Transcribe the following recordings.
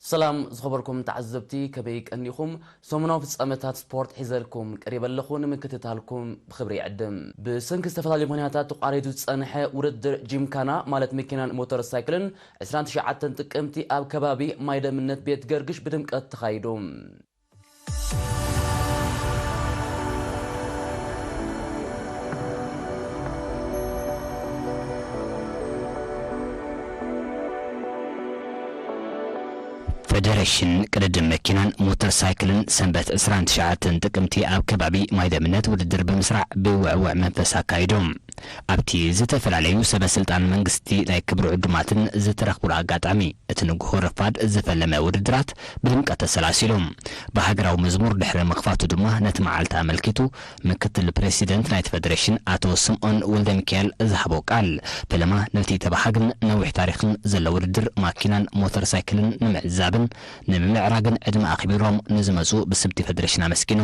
ሰላም ዝኸበርኩም ተዓዘብቲ፣ ከመይ ቀኒኹም? ሰሙናዊ ፍጻመታት ስፖርት ሒዘልኩም ቀሪበ ኣለኹ፣ ንምክትታልኩም ብኽብሪ ይዕድም። ብሰንኪ ዝተፈላለዩ ምኽንያታት ተቋሪጹ ዝጸንሐ ውድድር ጂምካና፣ ማለት መኪናን ሞተር ሳይክልን፣ ዕስራን ትሽዓተን ጥቅምቲ ኣብ ከባቢ ማይ ደምነት ቤት ገርግሽ ብድምቀት ተኻይዱ። ፈደረሽን ቅድድም መኪናን ሞተር ሳይክልን ሰንበት ዕስራን ትሽዓተን ጥቅምቲ ኣብ ከባቢ ማይ ደምነት ውድድር ብምስራዕ ብውዕውዕ መንፈስ ኣካይዱ። ኣብቲ ዝተፈላለዩ ሰበ ስልጣን መንግስቲ ናይ ክብሪ ዕዱማትን ዝተረኽቡሉ ኣጋጣሚ፣ እቲ ንግሆ ረፋድ ዝፈለመ ውድድራት ብድምቀት ተሰላሲሉ። ብሃገራዊ መዝሙር ድሕሪ ምኽፋቱ ድማ ነቲ መዓልቲ ኣመልኪቱ ምክትል ፕሬሲደንት ናይቲ ፈደረሽን ኣቶ ስምኦን ወልደሚካኤል ዝሃቦ ቃል፣ ፈለማ ነቲ ተባሃግን ነዊሕ ታሪኽን ዘለዎ ውድድር ማኪናን ሞተር ሳይክልን ንምዕዛብን ንምምዕራግን ዕድመ ኣኽቢሮም ንዝመጹ ብስምቲ ፈደረሽን ኣመስጊኑ።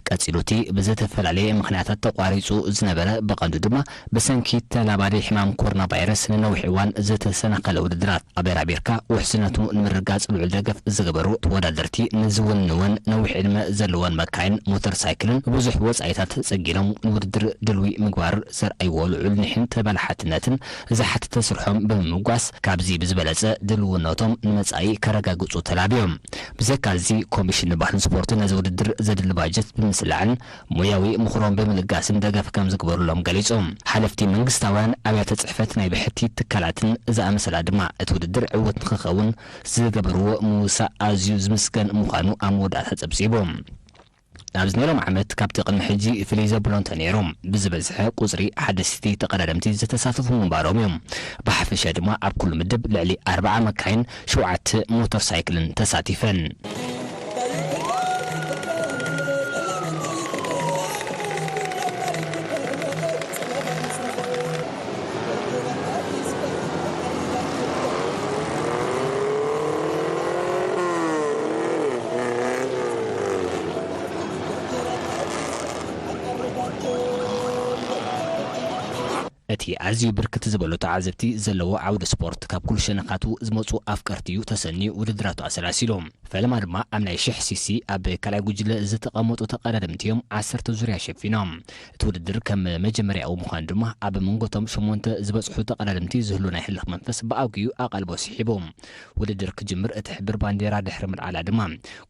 ቀጺሉ እቲ ብዝተፈላለየ ምኽንያታት ተቋሪጹ ዝነበረ፣ ብቐንዱ ድማ ብሰንኪ ተላባዲ ሕማም ኮሮና ቫይረስ ንነዊሕ እዋን ዝተሰናኸለ ውድድራት፣ ኣበራቢርካ ውሕስነቱ ንምርግጋጽ ልዑል ደገፍ ዝገበሩ ተወዳደርቲ ንዝውንወን ነዊሕ ዕድመ ዘለወን መካይን ሞተር ሳይክልን ብዙሕ ወጻኢታት ጸጊኖም ንውድድር ድልዊ ምግባር ዘርኣይዎ ልዑል ኒሕን ተበላሓትነትን ዝሓተተ ስርሖም ብምምጓስ፣ ካብዚ ብዝበለጸ ድልውነቶም ንመጻኢ ከረጋግጹ ተላብዮም። ብዘይካ እዚ፣ ኮሚሽን ባህልን ስፖርትን ነዚ ውድድር ዘድሊ ባጀት ብምስላዕን ሞያዊ ምኽሮም ብምልጋስን ደገፍ ከም ዝግበሩሎም ገሊጹ። ሓለፍቲ መንግስታውያን ኣብያተ ጽሕፈት ናይ ብሕቲ ትካላትን ዝኣመሰላ ድማ እቲ ውድድር ዕዉት ንኽኸውን ዝገበርዎ ምውሳእ ኣዝዩ ዝምስገን ምዃኑ ኣብ መወዳእታ ጸብጺቡ። ኣብዚ ናይ ሎም ዓመት ካብቲ ቅድሚ ሕጂ ፍልይ ዘብሎ እንተነይሩ፣ ብዝበዝሐ ቁጽሪ ሓደስቲ ተቐዳደምቲ ዝተሳተፉ ምንባሮም እዩ። ብሓፈሻ ድማ ኣብ ኩሉ ምድብ ልዕሊ ኣርብዓ መካይን፣ ሸውዓተ ሞተር ሳይክልን ተሳቲፈን። እቲ ኣዝዩ ብርክት ዝበሉ ተዓዘብቲ ዘለዎ ዓውደ ስፖርት፣ ካብ ኩሉ ሸነኻቱ ዝመጹ ኣፍቀርቲ እዩ ተሰንዩ ውድድራቱ ኣሰላሲሉ። ፈለማ ድማ ኣብ ናይ ሽሕ ሲሲ ኣብ ካልኣይ ጉጅለ ዝተቐመጡ ተቐዳደምቲ እዮም ዓሰርተ ዙርያ ሸፊኖም። እቲ ውድድር ከም መጀመርያኡ ምዃኑ ድማ ኣብ መንጎቶም ሸሞንተ ዝበጽሑ ተቐዳደምቲ ዝህሉ ናይ ህልኽ መንፈስ ብኣግኡ ኣቓልቦ ስሒቡ። ውድድር ክጅምር እትሕብር ባንዴራ ድሕሪ ምልዓላ ድማ፣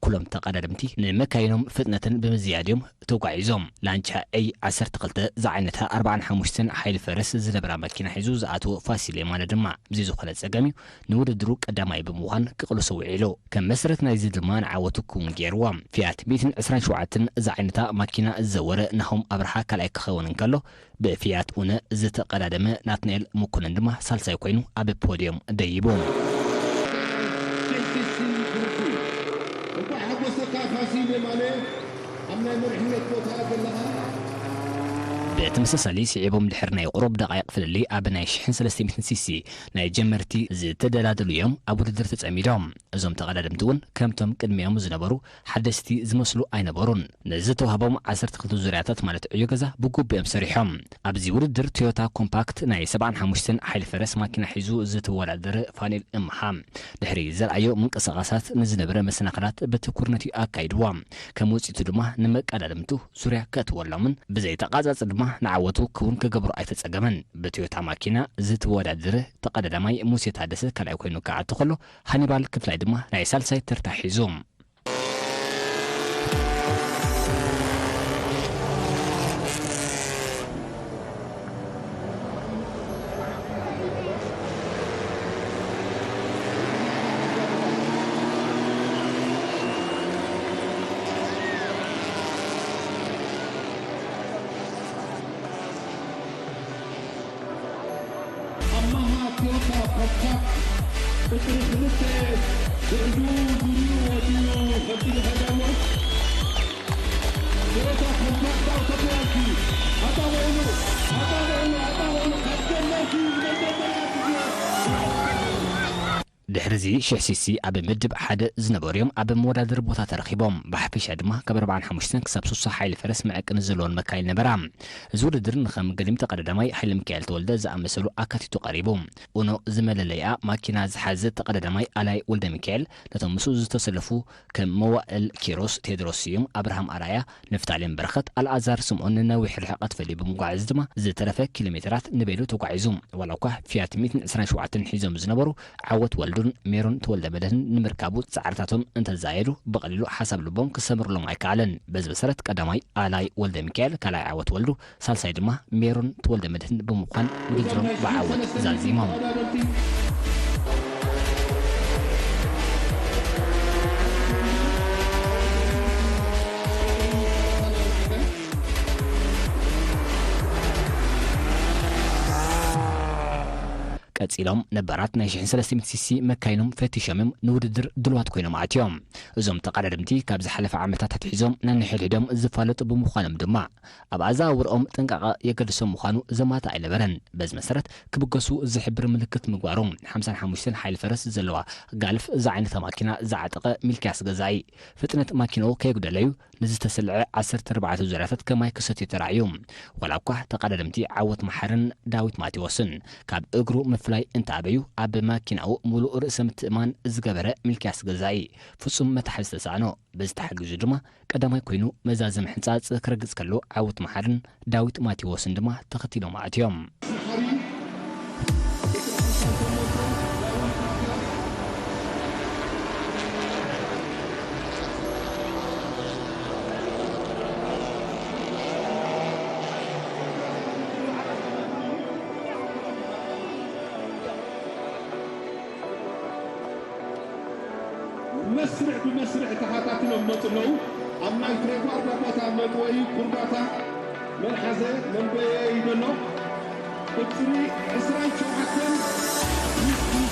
ኩሎም ተቐዳደምቲ ንመካይኖም ፍጥነትን ብምዝያድ እዮም ተጓዒዞም። ላንቻ ኤይ ዓሰርተ ክልተ ዝዓይነታ ኣርባዓን ሓሙሽተን ሓይሊ ፈረስ ዝነበራ መኪና ሒዙ ዝኣተወ ፋሲል የማነ ድማ ብዘይ ዝኾነ ጸገም እዩ ንውድድሩ ቀዳማይ ብምዃን ክቕልሶ ውዒሉ። ከም መሰረት ናይዚ ድማ ንዓወቱ ክውን ገይርዎ። ፊያት ሚእትን ዕስራን ሸውዓተን ዝዓይነታ ማኪና ዝዘወረ ናሆም ኣብርሃ ካልኣይ ክኸውን እንከሎ፣ ብፊያት ኡነ ዝተቐዳደመ ናትናኤል መኮነን ድማ ሳልሳይ ኮይኑ ኣብ ፖድዮም ደይቡ። እንኳዕ ሓጎሰካ ፋሲል የማነ፣ ኣብ ናይ መሪሕነት ቦታ ዘለኻ። ብተመሳሳሊ፣ ስዒቦም ድሕሪ ናይ ቁሩብ ደቃይቕ ፍልልይ ኣብ ናይ ሽሕን ሰለስተ ሚእትን ሲሲ ናይ ጀመርቲ ዝተደላደሉ እዮም ኣብ ውድድር ተጸሚዶም። እዞም ተቐዳደምቲ እውን ከምቶም ቅድሚኦም ዝነበሩ ሓደስቲ ዝመስሉ ኣይነበሩን። ንዝተዋህቦም ዓሰርተ ክልተ ዙርያታት ማለት ዕዮ ገዛ ብግቡእ እዮም ሰሪሖም። ኣብዚ ውድድር ቶዮታ ኮምፓክት ናይ ሰብዓን ሓሙሽተን ሓይሊ ፈረስ ማኪና ሒዙ ዝተወዳደረ ፋኒል እምሃ፣ ድሕሪ ዘርኣዮ ምንቅስቓሳት ንዝነበረ መሰናኽላት ብትኩርነት እዩ ኣካይድዎ። ከም ውፅኢቱ ድማ ንመቀዳድምቱ ዙርያ ከእትወሎምን ብዘይተቓጻጽ ድማ ንዓወቱ ክውን ክገብሮ ኣይተጸገመን። ብቶዮታ ማኪና ዝተወዳደረ ተቐዳዳማይ ሙሴ ታደሰ ካልኣይ ኮይኑ ክኣቱ ከሎ፣ ሃኒባል ክፍላይ ድማ ናይ ሳልሳይ ተርታ ሒዙ። ኣማሃ ቶዮታ ኮምፓክት ቁጽሪ ክልተ ብዕዱ ዙርዩ ወዲኡ ቀጺሉ ከዳሞ። ቶዮታ ኮምፓክት ኣውቶሞቢልኪ ኣጣቕዕሉ፣ ኣጣቕዕሉ፣ ኣጣቕዕሉ፣ ካብ ጀመርኪ ዝመጀመርያ ግዜ። ድሕሪ እዚ ሽሕ ሲሲ ኣብ ምድብ ሓደ ዝነበሩ እዮም ኣብ መወዳደሪ ቦታ ተረኺቦም። ብሓፈሻ ድማ ካብ ኣርባዓን ሓሙሽተን ክሳብ ስሳ ሓይሊ ፈረስ መዐቀኒ ዘለወን መካይን ነበራ። እዚ ውድድር ንኸም ገሊም ተቐዳዳማይ ሓይለ ሚካኤል ተወልደ ዝኣመሰሉ ኣካቲቱ ቀሪቡ። ኡኖ ዝመለለይኣ ማኪና ዝሓዘ ተቐዳዳማይ ኣላይ ወልደ ሚካኤል ነቶም ምስኡ ዝተሰለፉ ከም መዋእል ኪሮስ፣ ቴድሮስ ስዩም፣ ኣብርሃም ኣርኣያ፣ ንፍታሌም በረኸት፣ ኣልኣዛር ስምኦን ንነዊሕ ርሕቀት ፈልዩ ብምጓዓዝ ድማ ዝተረፈ ኪሎ ሜትራት ንቤሉ ተጓዒዙ። ዋላ እኳ ፊያት ሚእትን ዕስራን ሸውዓተን ሒዞም ዝነበሩ ዓወት ወልዱን ሜሮን ተወልደ መድህን ንምርካቡ ጻዕርታቶም እንተዘየዱ ብቐሊሉ ሓሳብ ልቦም ክሰምርሎም ኣይከኣለን። በዚ መሰረት ቀዳማይ ኣላይ ወልደ ሚካኤል፣ ካልኣይ ዓወት ወልዱ፣ ሳልሳይ ድማ ሜሮን ተወልደ መድህን ብምዃን ውድድሮም ብዓወት ዛዚሞም። ቀጺሎም ነባራት ናይ ሽሕን ሰለስተ ሚእትን ሲሲ መካይኖም ፈቲሾም እዮም ንውድድር ድልዋት ኮይኖም ኣትዮም። እዞም ተቐዳደምቲ ካብ ዝሓለፈ ዓመታት ኣትሒዞም ነንሕድሕዶም ዝፋለጡ ብምዃኖም ድማ ኣብ ኣዘዋውርኦም ጥንቃቐ የገድሶም ምዃኑ ዘማትእ ኣይነበረን። በዚ መሰረት ክብገሱ ዝሕብር ምልክት ምግባሮም ሓምሳን ሓሙሽተን ሓይሊ ፈረስ ዘለዋ ጋልፍ ዝዓይነታ ማኪና ዝዓጠቐ ሚልክያስ ገዛኢ ፍጥነት ማኪናኡ ከየጉደለዩ ንዝተሰልዐ ዓሰርተ ኣርባዕተ ዙርያታት ከማይ ክሰትዩ ተራእዩ። ዋላ እኳ ተቐዳደምቲ ዓወት መሓርን ዳዊት ማቴዎስን ካብ እግሩ ምፍላይ እንተኣበዩ ኣብ ማኪናኡ ሙሉእ ርእሰ ምትእማን ዝገበረ ሚልክያስ ገዛኢ ፍጹም መታሓዚ ተሳእኖ። በዚ ተሓጊዙ ድማ ቀዳማይ ኮይኑ መዛዘሚ ሕንጻጽ ክረግጽ ከሎ ዓወት መሓርን ዳዊት ማቴዎስን ድማ ተኸቲሎም ኣትዮም። መስርዕ ብመስርዕ ተኸታቲሎም መፁ ኣለዉ። ኣብ ናይ ትሬኳርዳ ቦታ መጥወኢ ኩርባታ መን ሓዘ መን በየ ይደሎ። ቁፅሪ ዕስራን ሸውዓተን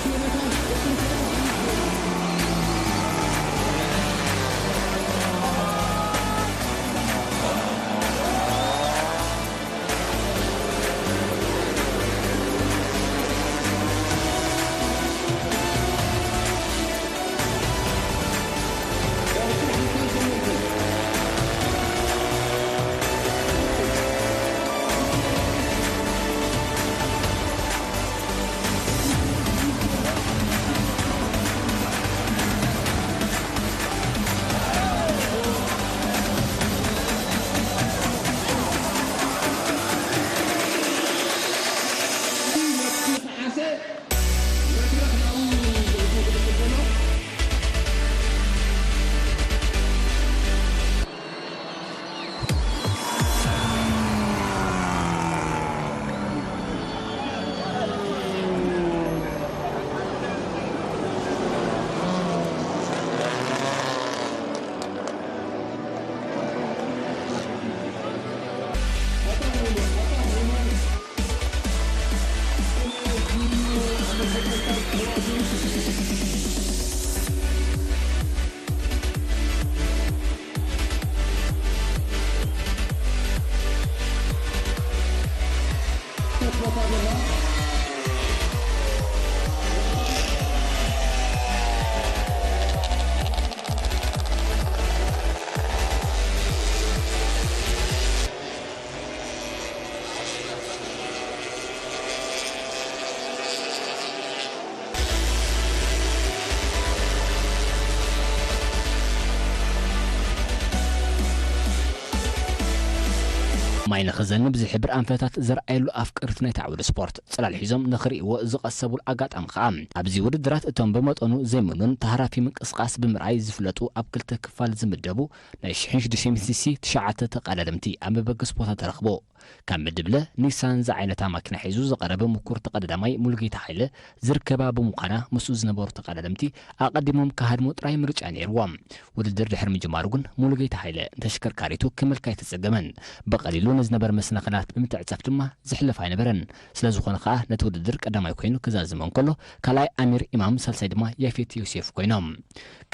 ኪሎሜትር። ማይ ንኽዘንብ ዝሕብር ኣንፈታት ዘርኣየሉ ኣፍቀርቲ ናይቲ ዓውዲ ስፖርት፣ ጽላል ሒዞም ንኽርእይዎ ዝቐሰቡሉ ኣጋጣሚ ከኣ። ኣብዚ ውድድራት እቶም ብመጠኑ ዘይምኑን ተሃራፊ ምንቅስቓስ ብምርኣይ ዝፍለጡ ኣብ ክልተ ክፋል ዝምደቡ ናይ ሽሕን ሽዱሽተ ሚእትን ሲሲ ትሽዓተ ተቐዳደምቲ ኣብ መበገሲ ቦታ ተረኽቦ። ካብ ምድብ ለ ኒሳን ዝዓይነታ ማኪና ሒዙ ዝቐረበ ምኩር ተቐዳዳማይ ሙሉጌታ ሃይለ ዝርከባ ብምዃና፣ ምስኡ ዝነበሩ ተቐዳደምቲ ኣቐዲሞም ክሃድሙ ጥራይ ምርጫ ነይርዎም። ውድድር ድሕሪ ምጅማሩ ግን ሙሉጌታ ሃይለ ንተሽከርካሪቱ ክመልካ ኣይተጸገመን። ብቐሊሉ ንዝነበረ መሰናኽላት ብምትዕጻፍ ድማ ዝሕለፍ ኣይነበረን። ስለ ዝኾነ ከኣ ነቲ ውድድር ቀዳማይ ኮይኑ ክዛዝም እንከሎ፣ ካልኣይ ኣሚር ኢማም፣ ሳልሳይ ድማ ያፌት ዮሴፍ ኮይኖም።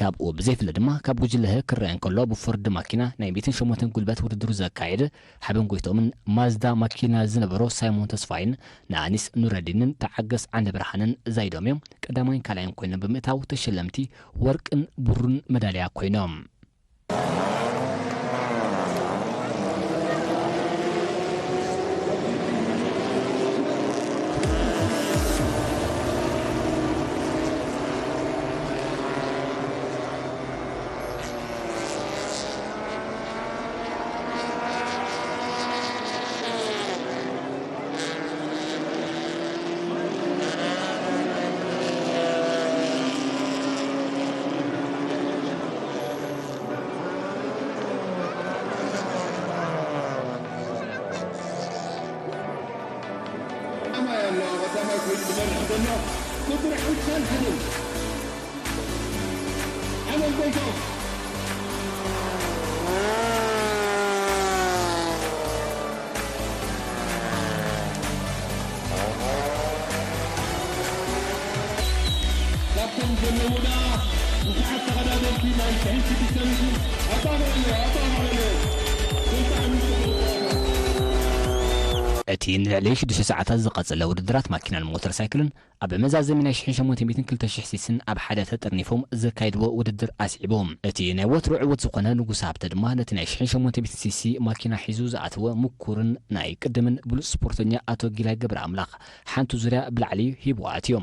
ካብኡ ብዘይፍለ ድማ ካብ ጉጅለ ህ ክረአ እንከሎ፣ ብፎርድ ማኪና ናይ ሚእትን ሸሞንተን ጉልበት ውድድሩ ዘካየደ ሓበን ጎይቶምን ማዝዳ ማኪና ዝነበሮ ሳይሞን ተስፋይን ንኣኒስ ኑረዲንን ተዓገስ ዓንደብርሃንን ዛይዶም እዮም ቀዳማይን ካልኣይን ኮይኖም ብምእታው ተሸለምቲ ወርቅን ብሩን መዳልያ ኮይኖም። ቀዳማይ ኣሎ፣ ቀዳማይ ኮይኑ ዝመርሕ ዘሎ ቁፅሪ ሓምሳን ሓደን ኣመል ጎይቶም። ካብቶም ዘለዉና ብዙሓት ተቐዳደምቲ ናይ ሽሕን ሽዱሽተ ሚእትን ኣጣቕዕዮ፣ ኣጣቕዕዮ። ብጣዕሚ ጽቡቕ ጸወታ። እቲ ንልዕሊ ሽዱሽተ ሰዓታት ዝቐጸለ ውድድራት ማኪናን ሞተር ሳይክልን ኣብ መዛዘሚ ናይ ሽሕን ሸሞንተ ሚእትን ክልተ ሽሕ ሲስን ኣብ ሓደ ተጠርኒፎም ዘካየድዎ ውድድር ኣስዒቡ። እቲ ናይ ወትሩ ዕዉት ዝኾነ ንጉስ ሃብተ ድማ ነቲ ናይ ሽሕን ሸሞንተ ሚእትን ሲሲ ማኪና ሒዙ ዝኣተወ ምኩርን ናይ ቅድምን ብሉጽ ስፖርተኛ ኣቶ ጊላይ ገብረ ኣምላኽ ሓንቲ ዙርያ ብላዕሊ ሂቡ ኣትዩ።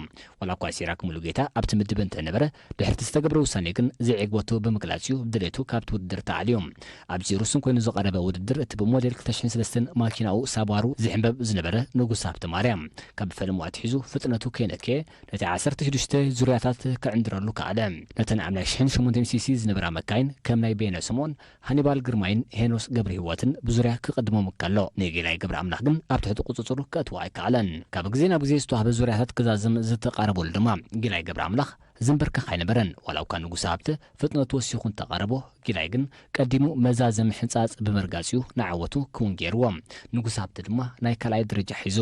ዋላ እኳ ሲራክ ሙሉጌታ ኣብቲ ምድብ እንተነበረ፣ ድሕርቲ ዝተገብረ ውሳኔ ግን ዘይዕግበቱ ብምግላጽ እዩ ብድሌቱ ካብቲ ውድድር ተኣልዩ። ኣብዚ ሩስን ኮይኑ ዝቐረበ ውድድር እቲ ብሞዴል ክልተ ሽሕን ሰለስተን ማኪናኡ ሳባሩ ዝሕንበብ ዝነበረ ንጉስ ሃብተማርያም፣ ካብ ፈለሙ ኣትሒዙ ፍጥነቱ ከይነከየ ነቲ ዓሰርተ ሽዱሽተ ዙርያታት ክዕንድረሉ ከኣለ። ነተን ኣብ ናይ ሽሕን ሸሞንተን ሲሲ ዝነበራ መካይን ከም ናይ ቤነ ስምኦን፣ ሃኒባል ግርማይን ሄኖስ ገብረሂወትን ብዙርያ ክቕድሞም ከሎ፣ ንጌላይ ገብረ ኣምላኽ ግን ኣብ ትሕቲ ቁጽጽሩ ከእትዎ ኣይከኣለን። ካብ ግዜ ናብ ግዜ ዝተዋህበ ዙርያታት ክዛዝም ዝተቓረበሉ ድማ፣ ጌላይ ገብረ ኣምላኽ ዝንበርከኽ ኣይነበረን። ዋላ እኳ ንጉስ ሃብተ ፍጥነቱ ወሲኹ እንተቓረቦ፣ ጊላይ ግን ቀዲሙ መዛዘሚ ሕንጻጽ ብምርጋጽ እዩ ንዓወቱ ክውን ገይርዎ። ንጉስ ሃብተ ድማ ናይ ካልኣይ ደረጃ ሒዙ።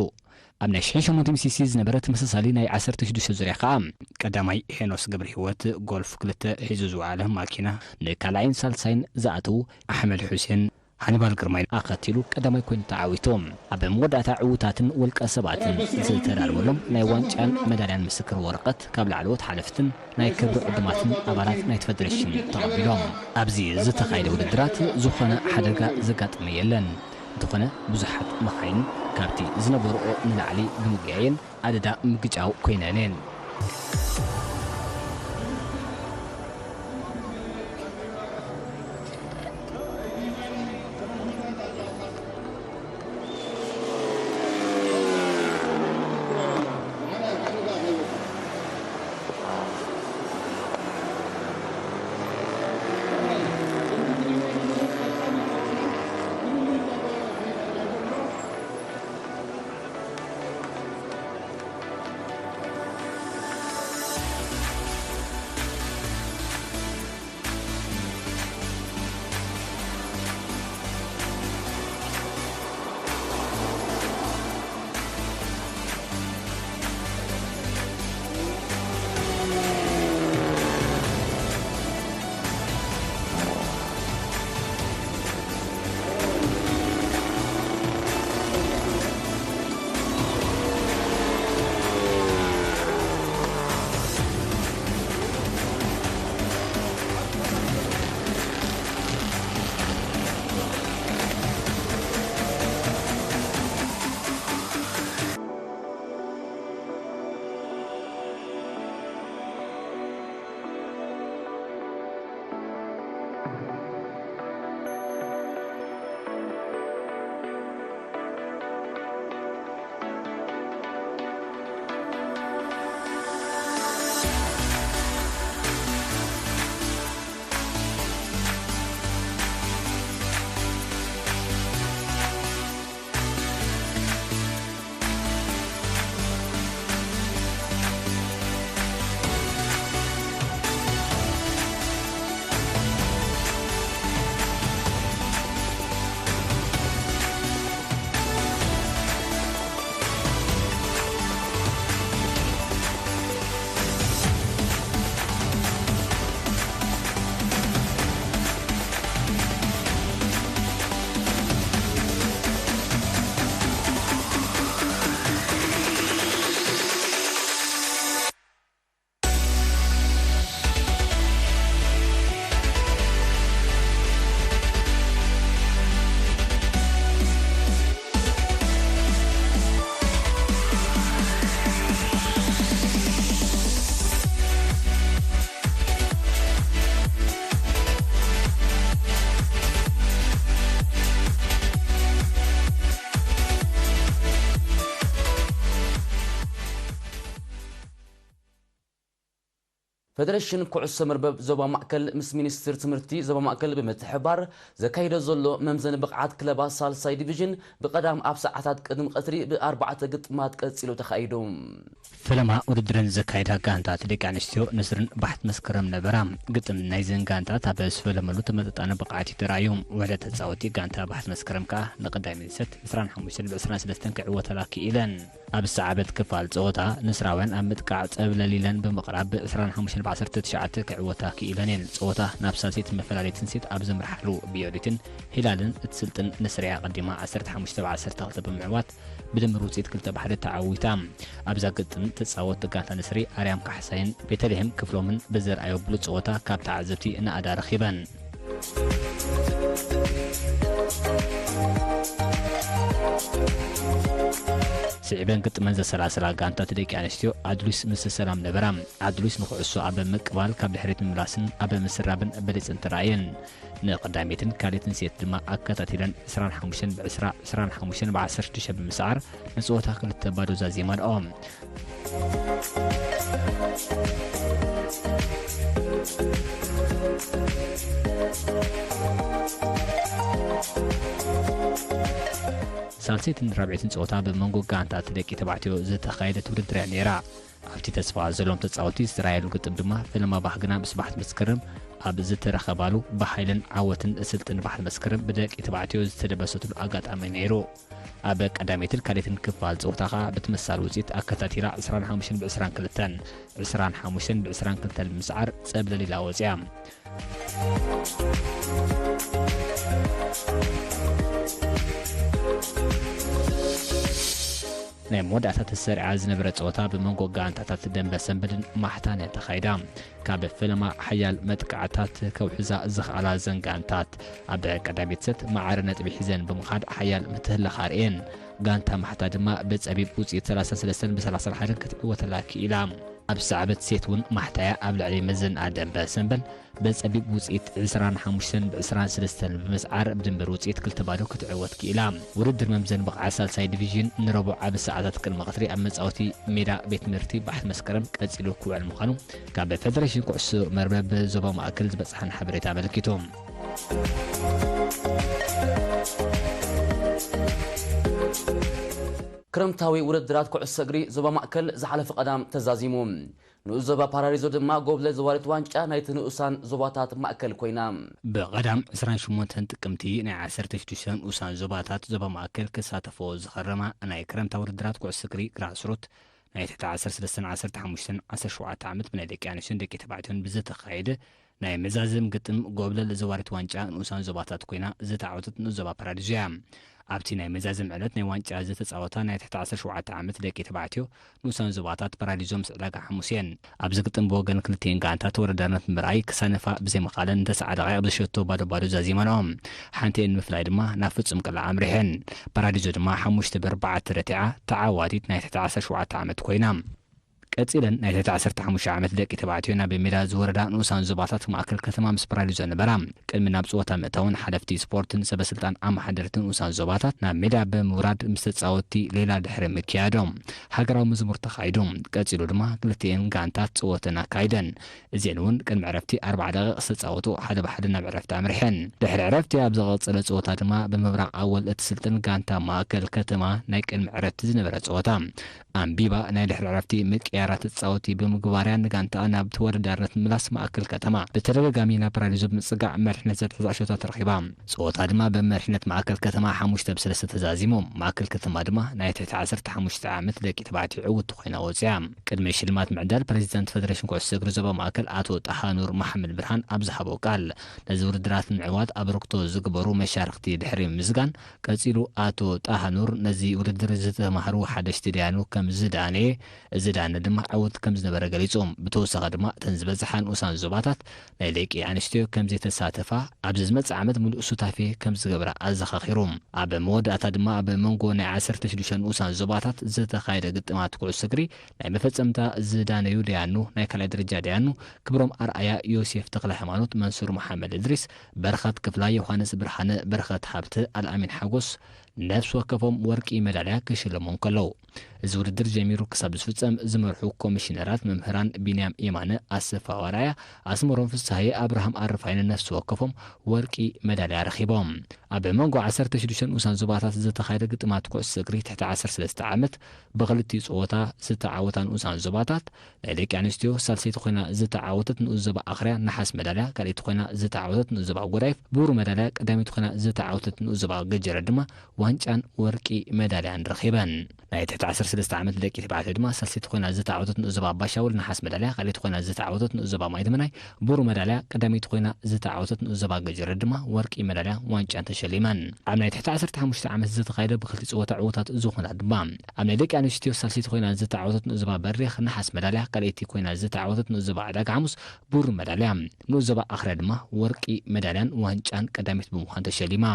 ኣብ ናይ ሽሕን ሸሞንተ ሚእቲ ሲሲ ዝነበረ ተመሳሳሊ ናይ ዓሰርተ ሽዱሽተ ዙርያ ከኣ፣ ቀዳማይ ሄኖስ ገብረሂወት ጎልፍ ክልተ ሒዙ ዝወዓለ ማኪና፣ ንካልኣይን ሳልሳይን ዝኣተዉ ኣሕመድ ሑሴን ሃኒባል ግርማይ ኣኸቲሉ ቀዳማይ ኮይኑ ተዓዊቱ። ኣብ መወዳእታ ዕዉታትን ውልቀ ሰባትን ዝተዳለወሎም ናይ ዋንጫን መዳልያን ምስክር ወረቐት ካብ ላዕለዎት ሓለፍትን ናይ ክብሪ ዕዱማትን ኣባላት ናይቲ ፈደረሽን ተቐቢሎም። ኣብዚ ዝተኻየደ ውድድራት ዝኾነ ሓደጋ ዘጋጠመ የለን። እንተኾነ ብዙሓት መኻይን ካብቲ ዝነበርኦ ንላዕሊ ብምጉያየን ኣደዳ ምግጫው ኮይነን እየን። ፌደሬሽን ኩዕሶ መርበብ ዞባ ማእከል ምስ ሚኒስትር ትምህርቲ ዞባ ማእከል ብምትሕብባር ዘካይዶ ዘሎ መምዘኒ ብቕዓት ክለባት ሳልሳይ ዲቪዥን ብቐዳም ኣብ ሰዓታት ቅድሚ ቀትሪ ብኣርባዕተ ግጥማት ቀጺሉ ተኻይዱ። ፈለማ ውድድረን ዘካየዳ ጋንታት ደቂ ኣንስትዮ ንስርን ባሕት መስከረም ነበራ። ግጥም ናይዘን ጋንታት ኣብ ዝፈለመሉ ተመጣጣኒ ብቕዓት እዩ ተራእዩ። ውሕደት ተጻወቲ ጋንታ ባሕት መስከረም ከኣ ንቐዳሚት ሰት ዕስራን ሓሙሽተን ብ ዕስራን ሰለስተን ክዕወተላ ክኢለን። ኣብ ዝሰዓበት ክፋል ጸወታ ንስራውያን ኣብ ምጥቃዕ ጸብለል ኢለን ብምቕራብ ብ ዕስራን ሓሙሽተን ብ ዓሰርተ ትሽዓተ ክዕወታ ክኢለን እየን። ጸወታ ናብ ሳልሰይትን መፈላለይትን ሴት ኣብ ዘምርሓሉ ቢዮዲትን ሂላልን እትስልጥን ንስርያ ኣቐዲማ ዓሰርተ ሓሙሽተ ብ ዓሰርተ ክልተ ብምዕዋት ብድምር ውጽኢት ክልተ ብ ሓደ ተዓዊታ። ኣብዛ ግጥም ተጻወቲ ጋንታ ንስሪ ኣርያም ካሕሳይን ቤተልሔም ክፍሎምን ብዘርኣዮ ብሉጽ ጸወታ ካብ ተዓዘብቲ ናእዳ ረኺበን። ስዒበን ግጥመን ዘሰላሰላ ጋንታት ደቂ ኣንስትዮ ኣድሉስ ምስ ሰላም ነበራ። ኣድሉስ ንኩዕሶ ኣብ ምቅባል ካብ ድሕሪት ምምላስን ኣብ ምስራብን በሊጽን ተራእየን። ንቐዳመይትን ካልኣይትን ሴት ድማ ኣከታቲለን ዕስራን ሓሙሽተን ብ ዕስራ፣ ዕስራን ሓሙሽተን ብ ዓሰርተ ሽዱሽተ ብምስዓር ንጸወታ ክልተ ባዶ ዛዚመንኦ። ሳልሰይትን ራብዐይትን ጸወታ ብመንጎ ጋንታት ደቂ ተባዕትዮ ዝተኻየደት ውድድር እያ ነይራ። ኣብቲ ተስፋ ዘሎም ተጻወቲ ዝተራየሉ ግጥም ድማ ፈለማ ባህግና ምስ ባሕት መስከረም ኣብ ዝተረኸባሉ ብሓይልን ዓወትን ስልጥን ባሕት መስከረም ብደቂ ተባዕትዮ ዝተደበሰትሉ ኣጋጣሚ ነይሩ። ኣብ ቀዳመይትን ካልኣይትን ክፋል ጸወታ ከኣ ብትመሳሊ ውጽኢት ኣከታቲላ ዕስራን ሓሙሽተን ብ ዕስራን ክልተን፣ ዕስራን ሓሙሽተን ብ ዕስራን ክልተን ብምስዓር ጸብለል ኢላ ወጺኣ። ናይ መወዳእታ ተሰሪዓ ዝነበረ ጸወታ ብመንጎ ጋንታታት ደንበ ሰንበልን ማሕታን እያ ተኻይዳ። ካብ ፈለማ ሓያል መጥቃዕታት ከውሕዛ ዝኸኣላ እዘን ጋንታት ኣብ ቀዳሚት ሰት ማዕረ ነጥቢ ሒዘን ብምኻድ ሓያል ምትህልላኽ ኣርእየን። ጋንታ ማሕታ ድማ ብጸቢብ ውጽኢት ሰላሳን ሰለስተን ብ ሰላሳን ሓደን ክትዕወተላ ክኢላ። ኣብ ዝሰዓበት ሴት እውን ማሕታያ ኣብ ልዕሊ መዘንኣ ደንበ ሰንበል ብጸቢብ ውጽኢት ዕስራን ሓሙሽተን ብ ዕስራን ሰለስተን ብምስዓር ብድምር ውጽኢት ክልተ ባዶ ክትዕወት ክኢላ። ውድድር መምዘኒ ብቕዓት ሳልሳይ ዲቪዥን ንረቡዕ ኣብ ሰዓታት ቅድሚ ቀትሪ ኣብ መጻወቲ ሜዳ ቤት ትምህርቲ ባሕቲ መስከረም ቀጺሉ ክውዕል ምዃኑ ካብ ፌደሬሽን ኩዕሶ መርበብ ዞባ ማእከል ዝበጽሓና ሓበሬታ ኣመልኪቱ። ክረምታዊ ውድድራት ኩዕሶ እግሪ ዞባ ማእከል ዝሓለፈ ቀዳም ተዛዚሙ። ንኡስ ዞባ ፓራሪዞ ድማ ጎብለል ዘዋሪት ዋንጫ ናይቲ ንኡሳን ዞባታት ማእከል ኮይና። ብቐዳም ዕስራን ሸሞንተን ጥቅምቲ ናይ ዓሰርተ ሽዱሽተ ንኡሳን ዞባታት ዞባ ማእከል ክሳተፎ ዝኸረማ ናይ ክረምታዊ ውድድራት ኩዕሶ እግሪ ግራስሩት ናይ ትሕቲ ዓሰርተ ሰለስተን ዓሰርተ ሓሙሽተን ዓሰርተ ሸውዓተ ዓመት ብናይ ደቂ ኣንስትዮን ደቂ ተባዕትዮን ብዝተኻየደ ናይ መዛዘም ግጥም ጎብለል ዘዋሪት ዋንጫ ንኡሳን ዞባታት ኮይና ዝተዓወተት ንኡስ ዞባ ፓራዲዞ እያ። ኣብቲ ናይ መዛዘም ዕለት ናይ ዋንጫ ዝተጻወታ ናይ ትሕቲ ዓሰርተ ሸውዓተ ዓመት ደቂ ተባዕትዮ ንኡሳን ዞባታት ፓራዲዞ ምስ ዕዳጋ ሓሙስ እየን። ኣብዚ ግጥም ብወገን ክልቲኤን ጋንታ ተወዳዳርነት ምርኣይ ክሳነፋ ብዘይምኻለን እንተሰዓረቓ ኣብ ዝሸቶ ባዶ ባዶ ዛዚመንኦ። ሓንቲኤን ንምፍላይ ድማ ናብ ፍጹም ቅላዕ ኣምሪሐን። ፓራዲዞ ድማ ሓሙሽተ ብ ኣርባዕተ ረቲዓ ተዓዋቲት ናይ ትሕቲ ዓሰርተ ሸውዓተ ዓመት ኮይና። ቀጺለን ናይ ትሕቲ ዓሰርተ ሓሙሽተ ዓመት ደቂ ተባዕትዮ ናብ ሜዳ ዝወረዳ ንኡሳን ዞባታት ማእከል ከተማ ምስ ፓራዲዞ ነበራ። ቅድሚ ናብ ጸወታ ምእታውን ሓለፍቲ ስፖርትን ሰበ ስልጣን ኣመሓደርቲ ንኡሳን ዞባታት ናብ ሜዳ ብምውራድ ምስ ተጻወትቲ ሌላ ድሕሪ ምክያዶም ሃገራዊ መዝሙር ተኻይዱ። ቀጺሉ ድማ ክልቲኤን ጋንታት ጸወተን ኣካይደን። እዚኤን እውን ቅድሚ ዕረፍቲ ኣርብዓ ደቂቕ ዝተጻወቱ ሓደ ብሓደ ናብ ዕረፍቲ ኣምሪሐን። ድሕሪ ዕረፍቲ ኣብ ዝቐጸለ ጸወታ ድማ ብምብራቕ ኣወል እትስልጥን ጋንታ ማእከል ከተማ ናይ ቅድሚ ዕረፍቲ ዝነበረ ጸወታ ኣንቢባ ናይ ድሕሪ ዕረፍቲ ምቅያራት ተጻወቲ ብምግባርያ ንጋንታኣ ናብ ተወዳዳርነት ምምላስ ማእከል ከተማ ብተደጋጋሚ ናብ ፓራዲዞ ብምጽጋዕ መሪሕነት ዘትሕዛ ሸቶታት ረኺባ። ጸወታ ድማ ብመሪሕነት ማእከል ከተማ ሓሙሽተ ብ ሰለስተ ተዛዚሙ። ማእከል ከተማ ድማ ናይ ትሕቲ ዓሰርተ ሓሙሽተ ዓመት ደቂ ተባዕትዮ ዕውቲ ኮይና ወጺኣ። ቅድሚ ሽልማት ምዕዳል ፕሬዚዳንት ፌደሬሽን ኩዕሶ እግሪ ዞባ ማእከል ኣቶ ጣሃኑር መሓመድ ብርሃን ኣብ ዝሃቦ ቃል ነዚ ውድድራት ንምዕዋት ኣበርክቶ ዝገበሩ መሻርክቲ ድሕሪ ምምስጋን ቀጺሉ ኣቶ ጣሃኑር ነዚ ውድድር ዝተማህሩ ሓደሽቲ ዳያኑ ከም ዝዳነየ፣ እዚ ዳነ ድማ ዕውት ከም ዝነበረ ገሊጹ። ብተወሳኺ ድማ እተን ዝበዝሓ ንኡሳን ዞባታት ናይ ደቂ ኣንስትዮ ከም ዘይተሳተፋ፣ ኣብዚ ዝመጽእ ዓመት ምሉእ ሱታፌ ከም ዝገብራ ኣዘኻኺሩ። ኣብ መወዳእታ ድማ ኣብ መንጎ ናይ ዓሰርተ ሽዱሽተ ንኡሳን ዞባታት ዝተኻየደ ግጥማት ኩዕሶ እግሪ ናይ መፈጸምታ ዝዳነዩ ዳያኑ ናይ ካልኣይ ደረጃ ዳያኑ ክብሮም ኣርኣያ፣ ዮሴፍ ተክለ ሃይማኖት፣ መንሱር መሓመድ እድሪስ፣ በረኸት ክፍላይ፣ ዮሃንስ ብርሃነ፣ በረኸት ሃብተ፣ ኣልኣሚን ሓጎስ፣ ነፍሲ ወከፎም ወርቂ መዳልያ ክሽለሙ እንከለዉ፣ እዚ ውድድር ጀሚሩ ክሳብ ዝፍጸም ዝመርሑ ኮሚሽነራት መምህራን ቢንያም የማነ፣ ኣሰፋ ዋርኣያ፣ ኣስመሮም ፍስሃየ፣ ኣብርሃም ኣረፋይነ ነፍሲ ወከፎም ወርቂ መዳልያ ረኺቦም። ኣብ መንጎ ዓሰርተ ሽዱሽተ ንኡሳን ዞባታት ዝተኻየደ ግጥማት ኩዕሶ እግሪ ትሕቲ ዓሰርተ ሰለስተ ዓመት ብኽልቲኡ ጸወታ ዝተዓወታ ንኡሳን ዞባታት፣ ናይ ደቂ ኣንስትዮ ሳልሰይቲ ኮይና ዝተዓወተት ንኡስ ዞባ ኣኽርያ ነሓስ መዳልያ፣ ካልኣይቲ ኮይና ዝተዓወተት ንኡስ ዞባ ጎዳይፍ ብሩር መዳልያ፣ ቀዳመይቲ ኮይና ዝተዓወተት ንኡስ ዞባ ገጀረ ድማ ዋንጫን ወርቂ መዳልያን ረኺበን። ናይ ትሕቲ ዓሰርተ ሰለስተ ዓመት ደቂ ተባዕትዮ ድማ ሳልሰይቲ ኮይና ዝተዓወተት ንኡስ ዞባ ኣባሻውል ነሓስ መዳልያ፣ ካልኣይቲ ኮይና ዝተዓወተት ንኡስ ዞባ ማይተመናይ ብሩር መዳልያ፣ ቀዳመይቲ ኮይና ዝተዓወተት ንኡስ ዞባ ገጀረ ድማ ወርቂ መዳልያ ዋንጫን ተሸሊመን። ኣብ ናይ ትሕቲ ዓሰርተ ሓሙሽተ ዓመት ዝተኻየደ ብኽልቲ ጸወታ ዕዉታት ዝኾና ድማ ኣብ ናይ ደቂ ኣንስትዮ ሳልሰይቲ ኮይና ዝተዓወተት ንኡስ ዞባ በሪኽ ነሓስ መዳልያ፣ ካልኣይቲ ኮይና ዝተዓወተት ንኡስ ዞባ ዕዳጋ ሓሙስ ብሩር መዳልያ፣ ንኡስ ዞባ ኣኽርያ ድማ ወርቂ መዳልያን ዋንጫን ቀዳመይቲ ብምዃን ተሸሊማ።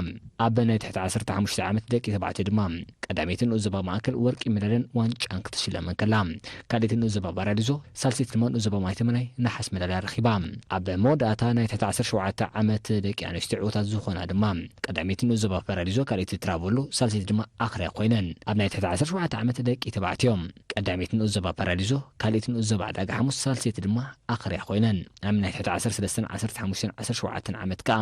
ኣብ ናይ ትሕቲ ዓሰርተ ሓሙሽተ ዓመት ደቂ ተባዕትዮ ድማ ቀዳመይቲ ንኡስ ዞባ ማእከል ወርቂ መዳልያን ዋንጫን ክትሽለም እንከላ፣ ካልኣይቲ ንኡስ ዞባ ፓራዲዞ፣ ሳልሰይቲ ድማ ንኡስ ዞባ ማይተመናይ ነሓስ መዳልያ ረኺባ። ኣብ መወዳእታ ናይ ትሕቲ ዓሰርተ ሸውዓተ ዓመት ደቂ ኣንስትዮ ዕዉታት ዝኾና ድማ ቀዳመይቲ ንኡስ ዞባ ፓራዲዞ፣ ካልኣይቲ ትራቮሎ፣ ሳልሰይቲ ድማ ኣኽርያ ኮይነን። ኣብ ናይ ትሕቲ ዓሰርተ ሸውዓተ ዓመት ደቂ ተባዕትዮ ቀዳመይቲ ንኡስ ዞባ ፓራዲዞ፣ ካልኣይቲ ንኡስ ዞባ ዕዳጋ ሓሙስ፣ ሳልሰይቲ ድማ ኣኽርያ ኮይነን። ኣብ ናይ ትሕቲ ዓሰርተ ሰለስተን ዓሰርተ ሓሙሽተን ዓሰርተ ሸውዓተን ዓመት ከኣ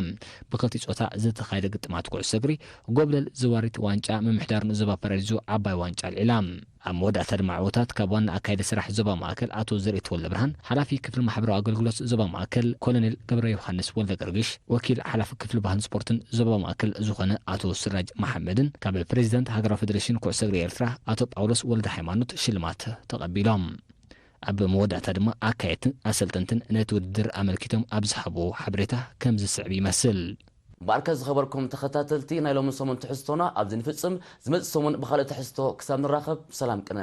ብኽልቲ ጾታ ዝተኻየደ ግጥማት ኩዕሶ እግሪ ጎብለል ዘዋሪት ዋንጫ ምምሕዳር ንኡስ ዞባ ፓራዲዞ ዓባይ ዋንጫ ኣልዒላ። ኣብ መወዳእታ ድማ ዕዉታት ካብ ዋና ኣካያዲ ስራሕ ዞባ ማእከል ኣቶ ዘርኢ ተወልደ ብርሃን፣ ሓላፊ ክፍሊ ማሕበራዊ ኣገልግሎት ዞባ ማእከል ኮሎኔል ገብረ ዮሃንስ ወልደ ገርግሽ፣ ወኪል ሓላፊ ክፍሊ ባህልን ስፖርትን ዞባ ማእከል ዝኾነ ኣቶ ስራጅ መሓመድን ካብ ፕሬዚደንት ሃገራዊ ፌዴሬሽን ኩዕሶ እግሪ ኤርትራ ኣቶ ጳውሎስ ወልደ ሃይማኖት ሽልማት ተቐቢሎም። ኣብ መወዳእታ ድማ ኣካየድትን ኣሰልጠንትን ነቲ ውድድር ኣመልኪቶም ኣብ ዝሃብዎ ሓበሬታ ከም ዝስዕብ ይመስል። እምበኣርከ ዝኸበርኩም ተኸታተልቲ ናይ ሎሚ ሰሙን ትሕዝቶና ኣብዚ ንፍጽም። ዝመጽእ ሰሙን ብኻልእ ትሕዝቶ ክሳብ ንራኸብ ሰላም ቅነ።